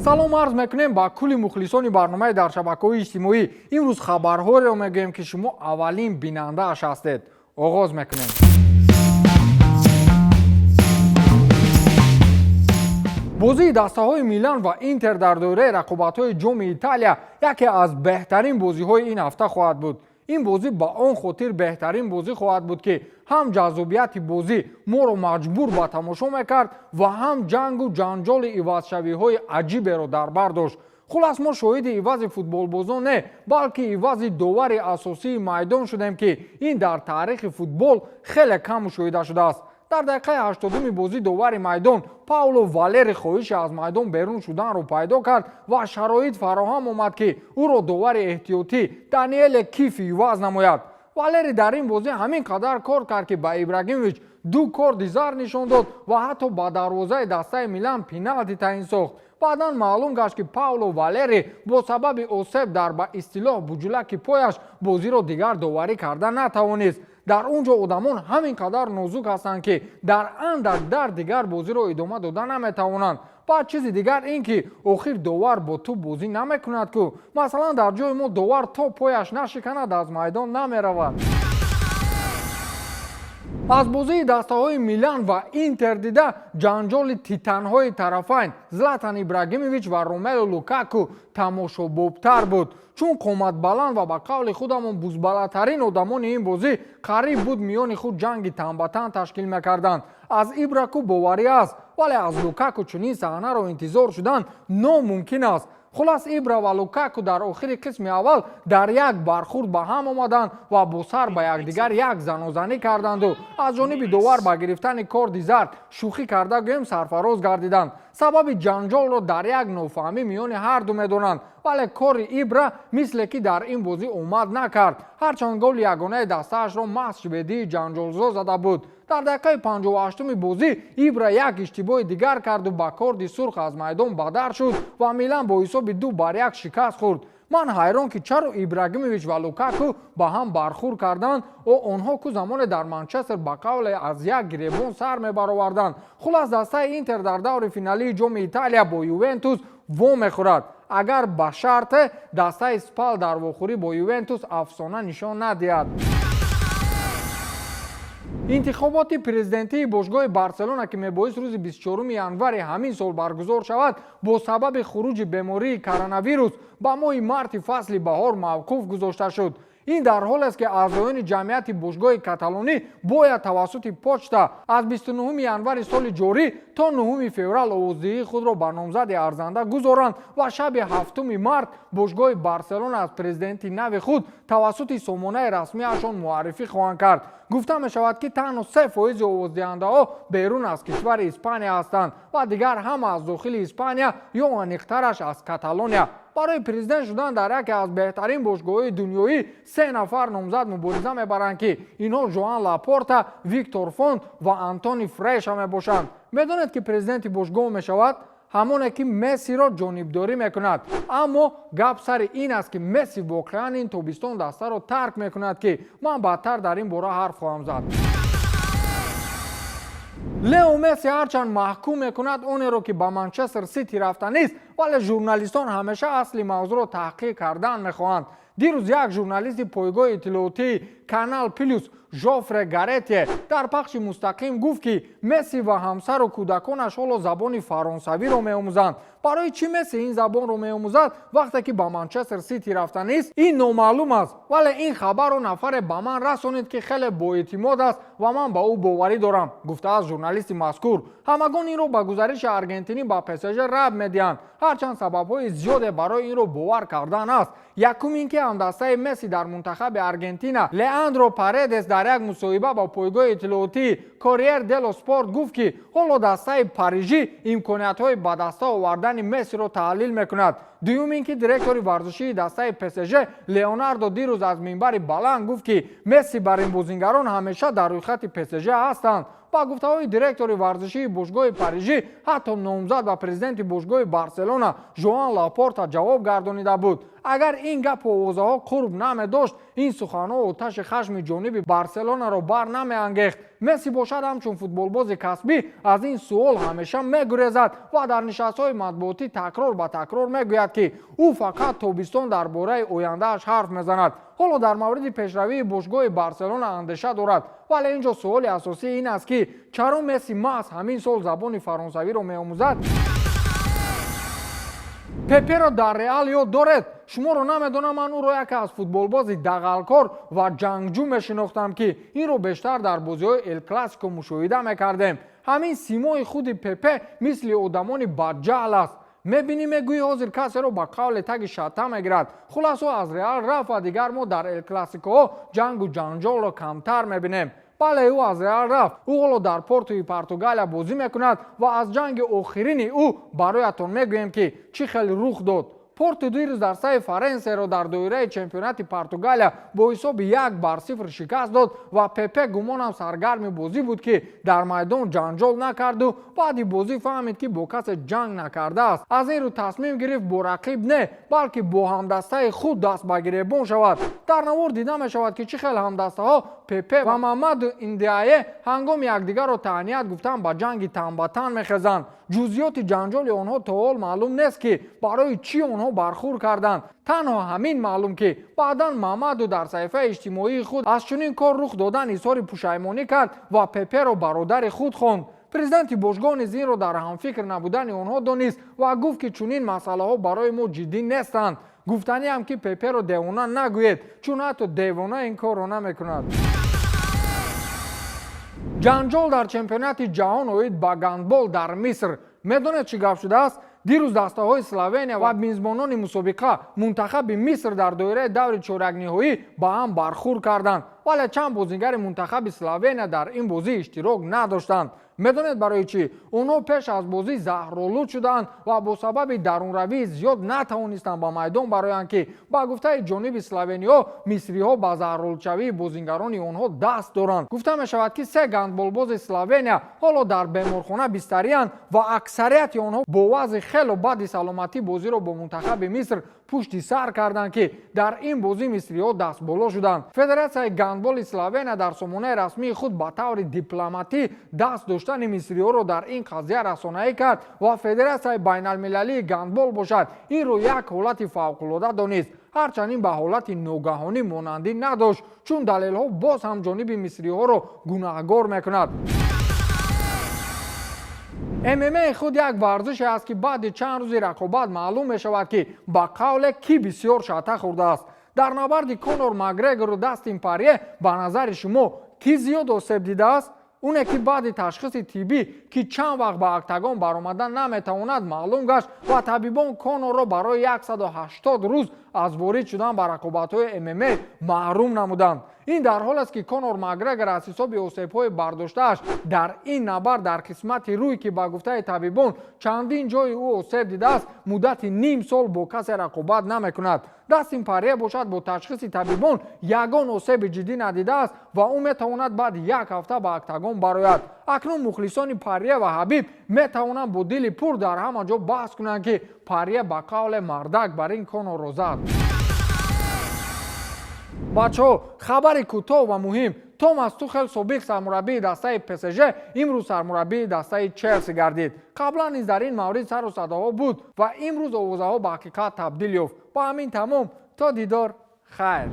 Салом арз мекунем ба кулли мухлисони барномаи дар шабакаҳои иҷтимоӣ. Имрӯз хабарҳоеро мегӯем, ки шумо аввалин бинандааш ҳастед. Оғоз мекунем. Бозии дастаҳои Милан ва Интер дар доираи рақобатҳои Ҷоми Италия яке аз беҳтарин бозиҳои ин ҳафта хоҳад буд. Ин бозӣ ба он хотир беҳтарин бозӣ хоҳад буд, ки ҳам ҷаззобияти бозӣ моро маҷбур ба тамошо мекард ва ҳам ҷангу ҷанҷоли ивазшавиҳои аҷиберо дар бар дошт. Хулас, мо шоҳиди ивази футболбозон не, балки ивази довари асосии майдон шудем, ки ин дар таърихи футбол хеле кам мушоҳида шудааст. Дар дақиқаи 80-уми бозӣ довари майдон Пауло Валери хоҳиши аз майдон берун шуданро пайдо кард ва шароит фароҳам омад, ки ӯро довари эҳтиётӣ Даниэле Кифи иваз намояд. Валери дар ин бозӣ ҳамин қадар кор кард, ки ба Ибрагимович ду корди зард нишон дод ва ҳатто ба дарвозаи дастаи Милан пеналти таъин сохт. Баъдан маълум гашт, ки Пауло Валери бо сабаби осеб дар ба истилоҳ буҷулаки пояш бозиро дигар доварӣ карда натавонист. Дар он ҷо одамон ҳамин қадар нозук ҳастанд, ки дар андак дар дигар бозиро идома дода наметавонанд. Баъд чизи дигар ин ки охир довар бо ту бозӣ намекунад ку. Масалан, дар ҷои мо довар то пояш нашиканад, аз майдон намеравад. Аз бозии дастаҳои Милан ва Интер дида, ҷанҷоли титанҳои тарафайн Златан Ибрагимович ва Ромело Лукаку тамошобобтар буд, чун қоматбаланд ва ба қавли худамон бузбалатарин одамони ин бозӣ қариб буд миёни худ ҷанги танбатан ташкил мекарданд. Аз Ибраку боварӣ аст, вале аз Лукаку чунин саҳнаро интизор шудан номумкин аст. Хулас, Ибра ва Лукаку дар охири қисми аввал дар як бархурд ба ҳам омаданд ва бо сар ба якдигар як занозанӣ карданду аз ҷониби довар ба гирифтани корди зард, шӯхӣ карда гӯем, сарфароз гардиданд. Сабаби ҷанҷолро дар як нофаҳмӣ миёни ҳарду медонанд, вале кори Ибра мисле ки дар ин бозӣ омад накард, ҳарчанд голи ягонаи дастаашро маҳз шведии ҷанҷолзо зада буд. Дар дақиқаи 58-уми бозӣ Ибра як иштибоҳи дигар карду ба корди сурх аз майдон бадар шуд ва Милан бо ҳисоби 2-1 шикаст хӯрд. Ман ҳайрон, ки чаро Ибрагимович ва Лукаку ба ҳам бархӯрд карданд. О онҳо ку замоне дар Манчестер ба қавле аз як гиребон сар мебароварданд. Хулас, дастаи Интер дар даври финалии Ҷоми Италия бо Ювентус вомехӯрад, агар ба шарте дастаи Спал дар вохӯрӣ бо Ювентус афсона нишон надиҳад. Интихоботи президентии бошгоҳи Барселона, ки мебоист рӯзи 24 январи ҳамин сол баргузор шавад, бо сабаби хуруҷи бемории коронавирус ба моҳи марти фасли баҳор мавқуф гузошта шуд. Ин дар ҳолест, ки аъзоёни ҷамъияти бошгоҳи каталонӣ бояд тавассути почта аз 29 январи соли ҷорӣ то 9 феврал овоздиҳии худро ба номзади арзанда гузоранд ва шаби 7 март бошгоҳи Барселона аз президенти нави худ тавассути сомонаи расмиашон муаррифӣ хоҳанд кард. Гуфта мешавад, ки танҳо 3 фоизи овоздиҳандаҳо берун аз кишвари Испания ҳастанд ва дигар ҳама аз дохили Испания ё аниқтараш аз Каталония. Барои президент шудан дар яке аз беҳтарин бошгоҳҳои дунёӣ се нафар номзад мубориза мебаранд, ки инҳо Жоан Лапорта, Виктор Фонт ва Антони Фреша мебошанд. Медонед, ки президенти бошгоҳ мешавад ҳамоне, ки Мессиро ҷонибдорӣ мекунад. Аммо гап сари ин аст, ки Месси воқеан ин тобистон дастаро тарк мекунад, ки ман баъдтар дар ин бора ҳарф хоҳам зад. Лео Месси ҳарчанд маҳкум мекунад онеро, ки ба Манчестер Сити рафтанист, вале журналистон ҳамеша асли мавзӯъро таҳқиқ кардан мехоҳанд. Дирӯз як журналисти пойгоҳи иттилоотии Канал Плюс Жофре Гарете дар пахши мустақим гуфт, ки Месси ва ҳамсару кӯдаконаш ҳоло забони фаронсавиро меомӯзанд. Барои чӣ Месси ин забонро меомӯзад, вақте ки ба Манчестер Сити рафтанист, ин номаълум аст, вале ин хабарро нафаре ба ман расонид, ки хеле боэътимод аст ва ман ба ӯ боварӣ дорам, гуфтааст журналисти мазкур. Ҳамагон инро ба гузариши аргентинӣ ба ПСЖ рабт медиҳанд, ҳарчанд сабабҳои зиёде барои инро бовар кардан аст. Якум ин ки ҳамдастаи Месси дар мунтахаби Аргентина Леандро Паредес дар як мусоҳиба ба пойгоҳи иттилоотии Корриер дело Спорт гуфт, ки ҳоло дастаи парижӣ имкониятҳои ба даста овардани Мессиро таҳлил мекунад. Дуюм ин ки директори варзишии дастаи ПСЖ Леонардо дирӯз аз минбари баланд гуфт, ки Месси бар ин бозингарон ҳамеша дар рӯйхати ПСЖ ҳастанд. Ба гуфтаҳои директори варзишии бошгоҳи парижӣ, ҳатто номзад ба президенти бошгоҳи Барселона Жоан Лапорта ҷавоб гардонида буд. Агар ин гапу овозаҳо қурб намедошт, ин суханҳо оташи хашми ҷониби Барселонаро бар намеангехт. Месси бошад, ҳамчун футболбози касбӣ аз ин суол ҳамеша мегурезад ва дар нишастҳои матбуотӣ такрор ба такрор мегӯяд, ки ӯ фақат тобистон дар бораи ояндааш ҳарф мезанад. Ҳоло дар мавриди пешравии бошгоҳи Барселона андеша дорад. Вале ин ҷо суоли асосӣ ин аст, ки чаро Месси маҳз ҳамин сол забони фаронсавиро меомӯзад? Пеперо дар Реал ёд доред? Шуморо намедонам, ман ӯро яке аз футболбози дағалкор ва ҷангҷӯ мешинохтам, ки инро бештар дар бозиҳои Эл Классико мушоҳида мекардем. Ҳамин симои худи Пепе мисли одамони бадҷаҳл аст. Мебинӣ, мегӯӣ ҳозир касеро ба қавле таги шатта мегирад. Хулас, ӯ аз Реал рафт ва дигар мо дар Эл Классикоҳо ҷангу ҷанҷолро камтар мебинем. Бале, ӯ аз Реал рафт. Ӯ ҳоло дар Портуи Португалия бозӣ мекунад ва аз ҷанги охирини ӯ бароятон мегӯем, ки чӣ хел рух дод. Порту дирӯз дар саи Фаренсеро дар доираи чемпионати Португалия бо ҳисоби 1-0 шикаст дод ва Пепе гумонам саргарми бозӣ буд, ки дар майдон ҷанҷол накарду баъди бозӣ фаҳмид, ки бо касе ҷанг накардааст. Аз ин рӯ тасмим гирифт бо рақиб не, балки бо ҳамдастаи худ даст ба гиребон шавад. Дар навор дида мешавад, ки чӣ хел ҳамдастаҳо Пепе ва Мамаду Индиае ҳангоми якдигарро таҳният гуфтан ба ҷанги танбатан мехезанд. Ҷузъиёти ҷанҷоли онҳо то ҳол маълум нест, ки барои чӣ онҳо бархӯрд карданд. Танҳо ҳамин маълум, ки баъдан Мамаду дар саҳифаи иҷтимоии худ аз чунин кор рух додан изҳори пушаймонӣ кард ва Пеперо бародари худ хонд. Президенти бошгоҳ низ инро дар ҳамфикр набудани онҳо донист ва гуфт, ки чунин масъалаҳо барои мо ҷиддӣ нестанд. Гуфтаниам, ки Пеперо девона нагӯед, чун ҳатто девона ин корро намекунад. Ҷанҷол дар чемпионати ҷаҳон оид ба гандбол дар Миср. Медонед, чӣ гап шудааст? Дирӯз дастаҳои Словения ва мизбонони мусобиқа, мунтахаби Миср, дар доираи даври чорякниҳоӣ ба ҳам бархӯрд карданд, вале чанд бозигари мунтахаби Словения дар ин бозӣ иштирок надоштанд. Медонед барои чӣ? Онҳо пеш аз бозӣ заҳролуд шуданд ва бо сабаби дарунравии зиёд натавонистанд ба майдон бароянд, ки ба гуфтаи ҷониби словениҳо, мисриҳо ба заҳролудшавии бозингарони онҳо даст доранд. Гуфта мешавад, ки се гандболбози Словения ҳоло дар беморхона бистариянд ва аксарияти онҳо бо вазъи хело бади саломатӣ бозиро бо мунтахаби Миср пушти сар карданд, ки дар ин бозӣ мисриҳо дастболо шуданд. Федератсияи гандболи Словения дар сомонаи расмии худ ба таври дипломатӣ даст доштани мисриҳоро дар ин қазия расонаӣ кард ва Федератсияи байналмилалии гандбол бошад, инро як ҳолати фавқулода донист, ҳарчанд ин ба ҳолати ногаҳонӣ монандӣ надошт, чун далелҳо боз ҳам ҷониби мисриҳоро гунаҳгор мекунад. ММА худ як варзише аст, ки баъди чанд рӯзи рақобат маълум мешавад, ки ба қавле кӣ бисёр шата хӯрдааст. Дар набарди Конор Макгрегору Дастин Парье ба назари шумо кӣ зиёд осеб дидааст? Оне ки баъди ташхиси тиббӣ, ки чанд вақт ба октагон баромадан наметавонад, маълум гашт ва табибон Конорро барои 180 рӯз аз ворид шудан ба рақобатҳои ММА маҳрум намуданд. Ин дар ҳол аст, ки Конор Макгрегор аз ҳисоби осебҳои бардоштааш дар ин набард дар қисмати рӯй, ки ба гуфтаи табибон чандин ҷои ӯ осеб дидааст, муддати ним сол бо касе рақобат намекунад. Дастин Парье бошад, бо ташхиси табибон ягон осеби ҷиддӣ надидааст ва ӯ метавонад баъди як ҳафта ба октагон барояд. Акнун мухлисони Парье ва Ҳабиб метавонанд бо дили пур дар ҳама ҷо баҳс кунанд, ки Парье ба қавле мардак бар ин Конорро зад. Бачаҳо, хабари кӯтоҳ ва муҳим: Томас Тухел, собиқ сармураббии дастаи ПСЖ, имрӯз сармураббии дастаи Челси гардид. Қаблан низ дар ин маврид сару садоҳо буд ва имрӯз овозаҳо ба ҳақиқат табдил ёфт. Ба ҳамин тамом, то дидор, хайр.